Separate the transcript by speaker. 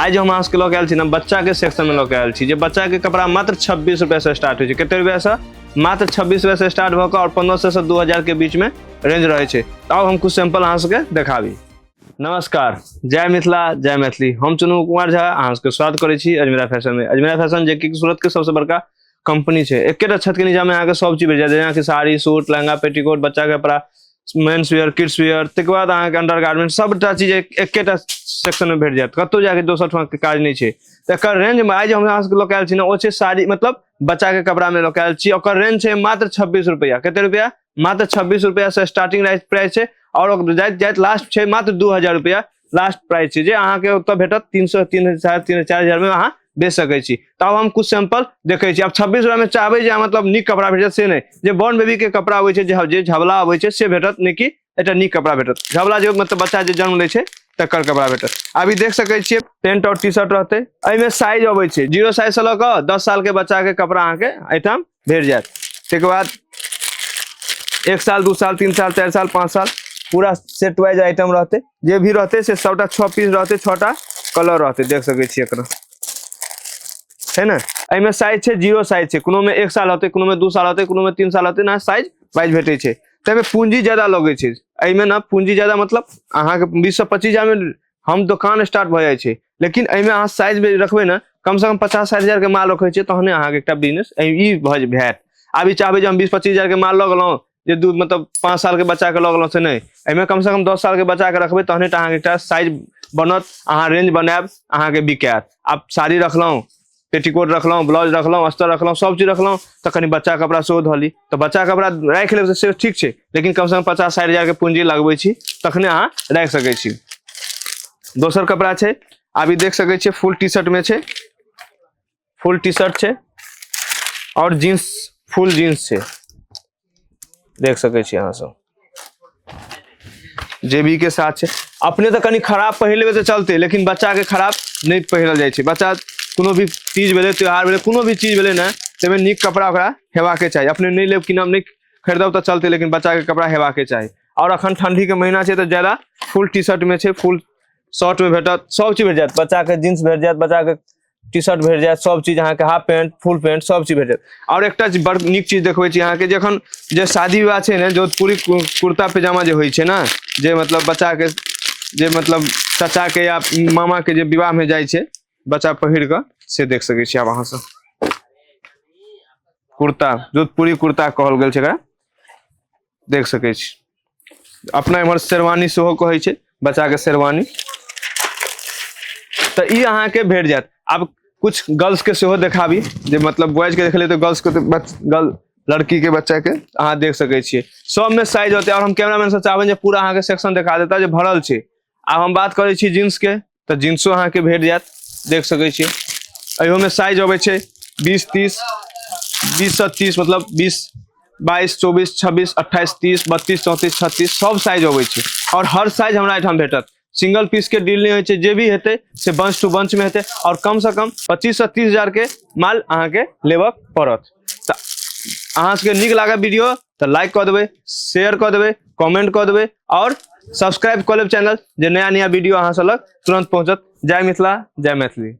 Speaker 1: आइ जे हम अहाँ सबके लऽ के आयल छी ने, बच्चाके सेक्शनमे लऽ के आयल छी, जे बच्चाके कपड़ा मात्र 26 रुपैआसँ स्टार्ट होइ छै। कते रुपैआसँ? मात्र 26 रुपैआसँ स्टार्ट भऽ कऽ आओर 1500 से 2000के बीचमे रेंज रहै छै। तऽ आउ, हम कुछ सैंपल अहाँ सबके देखाबी। नमस्कार, जय मिथिला, जय मैथिली। हम चुनू कुमार झा अहाँ सबके स्वागत करै छी अजमेरा फैशनमे। अजमेरा फैशन जे कि सूरतके सबसँ बड़का कंपनी छै। एकेटा छत के नीचा में अहाँके सब चीज भेट जायत, जेनाकि साड़ी, सूट, लहंगा, पेटीकोट, बच्चा के कपड़ा, मेन्स वेयर, किड्स वेयर, तकर बाद अहाँके अंडर गार्मेंट, सबटा चीज एकेटा सेक्शन में भेट जायत। कतहु जाके दोसर ठाम के काज नहि छै। तऽ एकर रेंज में आइ जे हम अहाँ सबके लऽ के आयल छी ने, ओ छै साड़ी, मतलब बच्चा के कपड़ा में लऽ के आयल छी। ओकर रेंज छै मात्र 26 रुपैआ। कते रुपैआ? मात्र 26 रुपैआ से स्टार्टिंग प्राइस छै आओर जाइत जाइत लास्ट छै मात्र 2000 रुपैआ लास्ट प्राइस छै, जे अहाँके ओतऽ भेटत 300, 3, 3.5, 4000 में अहाँ बेच सकै छी। तऽ आब हम कुछ सैंपल देखै छी। आब 26 रुपैआमे चाहबै जे मतलब नीक कपड़ा भेटत, से नहि। जे बॉर्न बेबी के कपड़ा अबै छै, जे जे झबला अबै छै, से भेटत, नहि कि एकटा नीक कपड़ा भेटत। झबला जे मतलब बच्चा जे जन्म लै छै, तकर कपड़ा भेटत। अभी देख सकै छियै, पेंट और टी शर्ट रहतै। एहिमे साइज अबै छै 0 साइज से लऽ कऽ 10 साल के बच्चा के कपड़ा अहाँके एहिठाम भेट जायत। ताहिके बाद 1 साल, 2 साल, 3 साल, 4 साल, 5 साल, पूरा सेट वाइज आइटम रहतै। जे भी रहतै से सबटा 6 पीस रहतै, 6टा कलर रहतै। देख सकै छियै एकरा छै ने। एहिमे साइज छै, 0 साइज छै, कोनोमे 1 साल होतै, कोनोमे 2 साल होतै, कोनोमे 3 साल होतै ना, साइज वाइज भेटै छै। ताहिमे पूंजी ज्यादा लगै छै एहिमे ने। पूंजी ज्यादा मतलब अहाँके 20 से 25 हजारमे हम दोकान स्टार्ट भऽ जाइ छै, लेकिन एहिमे अहाँ साइज भी रखबै ने, कम से कम 50-60 हजार के माल रखै छियै, तहने अहाँके एकटा बिजनेस ई भऽ भेट। आब ई चाहबै जे हम 20-25 हजार के माल लऽ गेलहुँ, जे दू मतलब 5 साल के बच्चा के लऽ गेलहुँ, से नहि। एहिमे कम से कम 10 साल के बच्चा के रखबै, तहने टा अहाँके एकटा साइज बनत, अहाँ रेंज बनायब, अहाँके बिकायत। आब साड़ी रखलहुँ, पेटीकोट रखलहुँ, ब्लाउज रखलहुँ, अस्तर रखलहुँ, सब चीज रखलहुँ, तऽ कनि बच्चा कपड़ा सेहो धऽ ली। तऽ बच्चा कपड़ा राखि लेब से ठीक छै, लेकिन कम से कम 50-60 हजार के पूंजी लगबै छी, तखने अहाँ राखि सकै छी। दोसर कपड़ा छै, आब ई देख सकै छियै, फुल टी शर्ट में छै। फुल टी शर्ट छै आओर जींस, फुल जींस छै। देख सकै छी अहाँ सब, जेबी के साथ छै। अपने तऽ कनि खराब पहिर लेबै तऽ चलतै, लेकिन बच्चा के खराब नहि पहिरल जाइ छै। बच्चा कोनो भी चीज भेलै, त्योहार भेलै, कोनो भी चीज भेलै ने, ताहिमे नीक कपड़ा ओकरा हेबाके चाही। अपने नहि लेब, कि नाम नहि खरीदब तऽ चलतै, लेकिन बच्चा के कपड़ा हेबाके चाही। आओर अखन ठंडी के महीना छै, तऽ ज्यादा फुल टी शर्ट में छै, फुल शर्ट में भेटत, सब चीज भेट जायत। बच्चा के जींस भेट जायत, बच्चा के टी शर्ट भेट जायत, सब चीज अहाँके, हाफ पैंट, फुल पैंट, सब चीज भेट जायत। आओर एकटा चीज बड़ नीक चीज देखबै छी अहाँके, जखन जे शादी विवाह छै ने, जोधपुरी कुर्ता पैजामा जे होइ छै ने, जे मतलब बच्चाके, जे मतलब चाचाके या मामाके जे विवाहमे जाइ छै बच्चा पहिर कऽ, से देख सकै छी आब अहाँ सब। कुर्ता, जोधपुरी कुर्ता कहल गेल छै एकरा। देख सकै छी, अपना इम्हर शेरवानी सेहो कहै छै बच्चाके, शेरवानी। तऽ ई अहाँके भेट जायत। आब कुछ गर्ल्स के सेहो देखाबी, जे मतलब बॉयज के देखलियै तऽ गर्ल्स के, तऽ गर्ल, लड़की के, बच्चा के अहाँ देख सकै छियै। सबमे साइज होतै। आओर हम कैमरामैन से चाहबै जे पूरा अहाँके सेक्शन देखा देता जे भरल छै। आब हम बात करै छी जींस के, तऽ जींसो अहाँके भेट जायत। देख सकै छियै, एहियोमे साइज अबै छै 20, 30, 20 से 30, मतलब 20, 22, 24, 26, 28, 30, 32, 34, 36, सब साइज अबै छै। आओर हर साइज हमरा एहिठाम भेटत। सिंगल पीस के डील नहि होइ छै। जे भी हेतै से बंच टू बंच में हेतै। आओर कम से कम 25 से 30 हजार के माल अहाँके लेबऽ पड़त। तऽ अहाँ सबके नीक लागल वीडियो तऽ लाइक कऽ देबै, शेयर कऽ देबै, कमेंट कऽ देबै आओर सब्सक्राइब कऽ लेब चैनल, जे नया नया वीडियो अहाँ सब लग तुरंत पहुँचत। जय मिथिला, जय मैथिली।